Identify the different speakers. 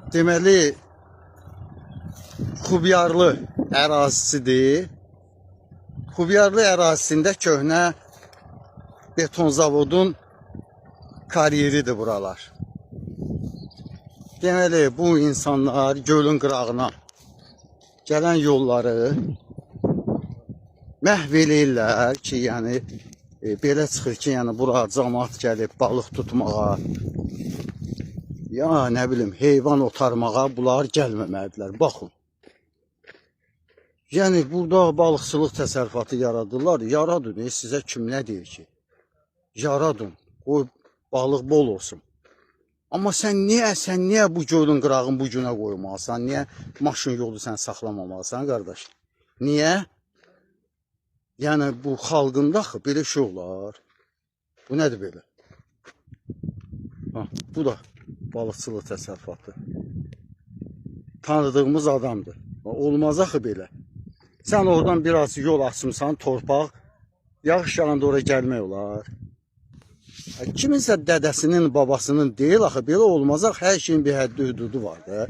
Speaker 1: Deməli, Xubiyarlı ərazisidir. Xubiyarlı ərazisində köhnə beton zavodun karyeridir buralar. Deməli, bu insanlar gölün qırağına gələn yolları məhv eləyirlər ki, yəni belə çıxır ki, yəni bura camaat gəlib balıq tutmağa, ya nə bilim heyvan otarmağa bunlar gəlməməlidirlər. Baxın. Yəni burada balıqçılıq təsərrüfatı yaradırlar. Yaradın, sizə kim nə deyir ki? Yaradın. Qoy balıq bol olsun. Amma sən niyə bu gölün qırağını bu günə qoymalısan? Niyə maşın yolu sən saxlamamalısan, qardaş? Niyə? Yəni bu xalqında axı belə şey olar. Bu nədir belə? Ha, bu da balıqçılıq təsərrüfatı. Tanıdığımız adamdır. Olmaz axı belə. Sən oradan biraz yol açmısan, torpaq, yağış yağanda ora gəlmək olar. Kiminsə dədəsinin, babasının deyil axı, belə olmaz axı, hər şeyin bir həddi hüdudu var da.